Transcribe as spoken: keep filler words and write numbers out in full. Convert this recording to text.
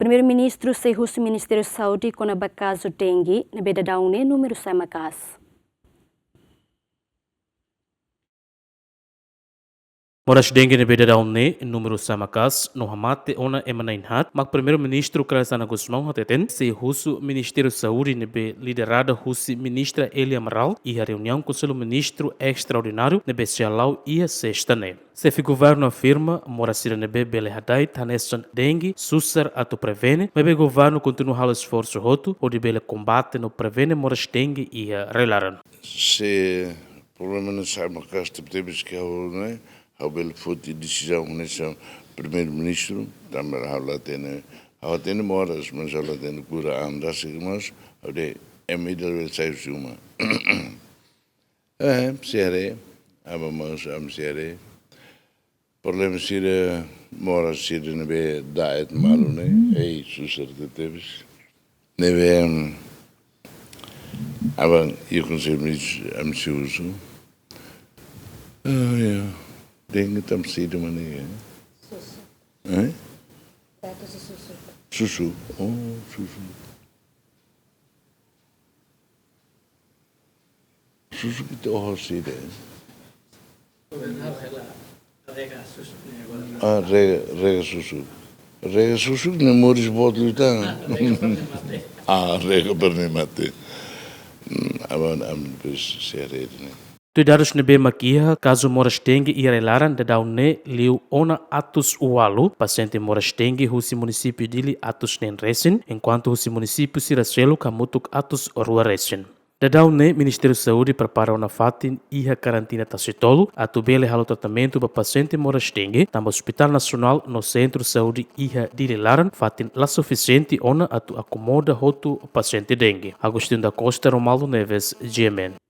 Primeiru-Ministru sei husu Ministériu Saúde kona-ba kazu dengue ne'ebé daudaun ne'e númeru sai maka'as. Moras dengue ne'ebé daudaun ne'e númeru sai maka'as no hamate ona ema na'in haat, mak Primeiru-Ministru Kay Rala Xanana Gusmão hateten sei husu Ministériu Saúde ne'ebé liderada husi Ministra Elie Amaral iha reuniaun Konsellu Ministru estraordináriu ne'ebé sei hala'o iha sesta ne'e. Xefe Governu afirma moras sira ne'ebé bele hada'et hanesan dengue susar atu prevene, maibé Governu kontinua halo esforsu hotu hodi bele kombate no prevene moras dengue iha rai-laran. Se problema ne'e sai maka'as tebetebes ke ha'u ne'e, ha'u bele foti desizaun hanesan Primeiru-Ministru, tanba ha'u la hatene, ha'u hatene moras, mas ha'u la hatene kura an rasik mós, ha'u dehan ema ida labele sai husi uma. Eh, sei haree, aban mós ami sei haree. Problema sira moras sira ne'ebé da'et malu ne'e, ei, susar tebetebes. Ne'ebé, aban, iha Konsellu Ministru ami sei husu. Ah, ya. Dengue tanba saida mak ne'e, eh? Susu. Eh? Susu. Oh, susu. Susu ita oho saida, eh? Ah, rega, rega susu. Rega susu ne'e moris boot liután. Ah, rega para nia mate. Hmm, aban, aban depois sei haree ne'e. Tuir dadus ne'ebé mak iha, kazu moras dengue iha rai-laran daudaun ne'e liu ona atus ualu, pasiente moras dengue husi munisípiu Dili atus neen resin, enkuantu husi munisípiu sira seluk hamutuk atus rua resin. Daudaun ne'e Ministériu Saúde prepara ona fatin iha karantina Tasitolu atu bele halo tratamentu ba pasiente moras dengue, tanba Ospitál Nasionál no Sentru Saúde iha Dili laran fatin la sufisiente ona atu akomoda hotu pasiente dengue. Agostinho da Costa, Romualdo Neves, G M N.